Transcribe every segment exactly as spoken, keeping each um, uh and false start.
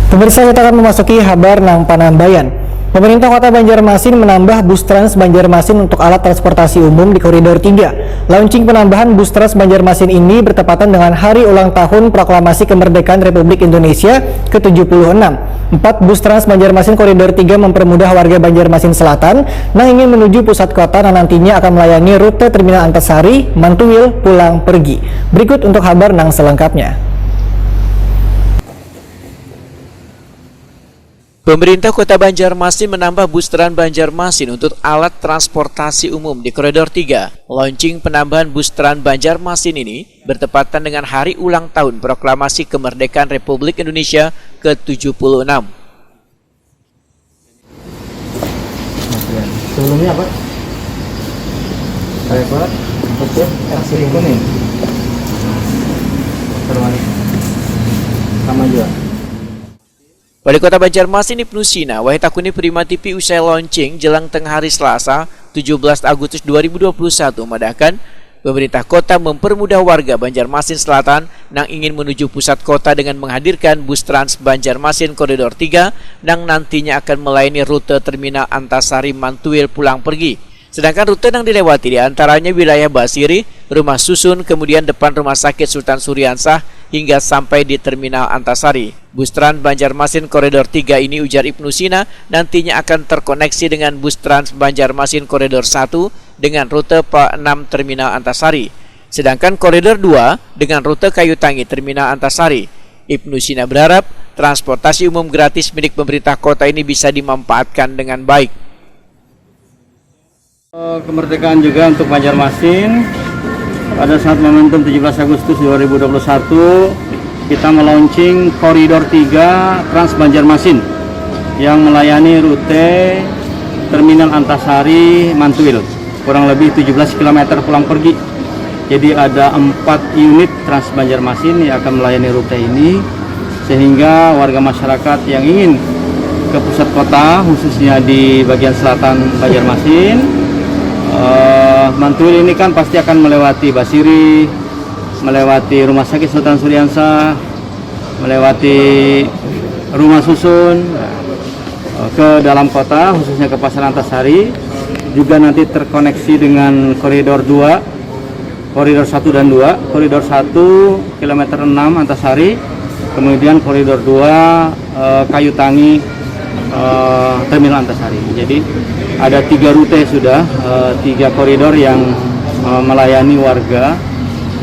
Pemirsa, kita akan memasuki habar nang panambayan. Pemerintah Kota Banjarmasin menambah bus Trans Banjarmasin untuk alat transportasi umum di Koridor tiga. Launching penambahan bus Trans Banjarmasin ini bertepatan dengan hari ulang tahun Proklamasi Kemerdekaan Republik Indonesia ke tujuh puluh enam. Empat bus Trans Banjarmasin Koridor tiga mempermudah warga Banjarmasin Selatan nang ingin menuju pusat kota, nang nantinya akan melayani rute Terminal Antasari, Mantuil, pulang pergi. Berikut untuk habar nang selengkapnya. Pemerintah Kota Banjarmasin menambah bus Trans Banjarmasin untuk alat transportasi umum di Koridor tiga. Launching penambahan bus Trans Banjarmasin ini bertepatan dengan hari ulang tahun Proklamasi Kemerdekaan Republik Indonesia ke tujuh puluh enam. Sebelumnya apa? Travel, untuk trip, taksi kuning. Termalik. Sama juga. Wali Kota Banjarmasin Ibnu Sina, wahid takuni Prima T V usai launching jelang tengah hari Selasa, tujuh belas Agustus dua ribu dua puluh satu, madahkan, pemerintah kota mempermudah warga Banjarmasin Selatan nang ingin menuju pusat kota dengan menghadirkan bus Trans Banjarmasin Koridor tiga nang nantinya akan melayani rute Terminal Antasari Mantuil pulang pergi. Sedangkan rute nang dilewati di antaranya wilayah Basiri, Rumah Susun, kemudian depan Rumah Sakit Sultan Suriansah hingga sampai di Terminal Antasari. Bus Trans Banjarmasin Koridor tiga ini, ujar Ibnu Sina, nantinya akan terkoneksi dengan bus Trans Banjarmasin Koridor satu dengan rute P enam Terminal Antasari. Sedangkan Koridor dua dengan rute Kayu Tangi Terminal Antasari. Ibnu Sina berharap transportasi umum gratis milik pemerintah kota ini bisa dimanfaatkan dengan baik. Kemerdekaan juga untuk Banjarmasin. Pada saat momentum tujuh belas Agustus dua ribu dua puluh satu, kita melaunching Koridor tiga Trans Banjarmasin yang melayani rute Terminal Antasari Mantuil, kurang lebih tujuh belas kilometer pulang pergi. Jadi ada empat unit Trans Banjarmasin yang akan melayani rute ini, sehingga warga masyarakat yang ingin ke pusat kota, khususnya di bagian selatan Banjarmasin, eh, Mantuil ini kan pasti akan melewati Basiri, melewati Rumah Sakit Sultan Suriansah, melewati Rumah Susun, eh, ke dalam kota, khususnya ke Pasar Antasari, juga nanti terkoneksi dengan Koridor dua, Koridor satu dan dua. Koridor satu kilometer enam Antasari, kemudian Koridor dua, eh, Kayu Tangi, eh, Terminal Antasari. Jadi ada tiga rute sudah, eh, tiga koridor yang, eh, melayani warga,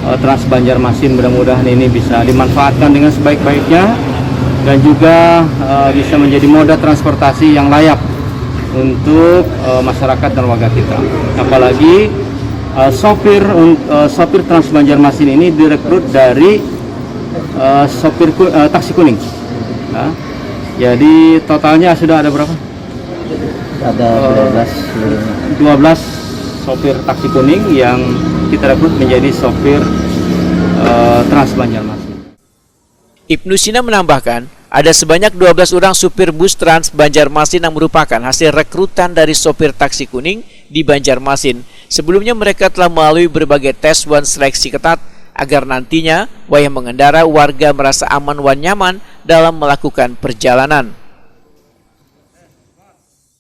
eh, Trans Banjarmasin. Mudah-mudahan ini bisa dimanfaatkan dengan sebaik-baiknya dan juga, eh, bisa menjadi moda transportasi yang layak untuk, eh, masyarakat dan warga kita. Apalagi, eh, sopir un- eh, sopir Trans Banjarmasin ini direkrut dari, eh, sopir ku- eh, taksi kuning. Ya. Jadi totalnya sudah ada berapa? Ada Eh, dua belas seluruhnya. dua belas sopir taksi kuning yang kita rekrut menjadi sopir, eh, Trans Banjarmasin. Ibnu Sina menambahkan, ada sebanyak dua belas orang supir bus Trans Banjarmasin yang merupakan hasil rekrutan dari sopir taksi kuning di Banjarmasin. Sebelumnya mereka telah melalui berbagai tes wan seleksi ketat agar nantinya wayah mengendara warga merasa aman wan nyaman dalam melakukan perjalanan.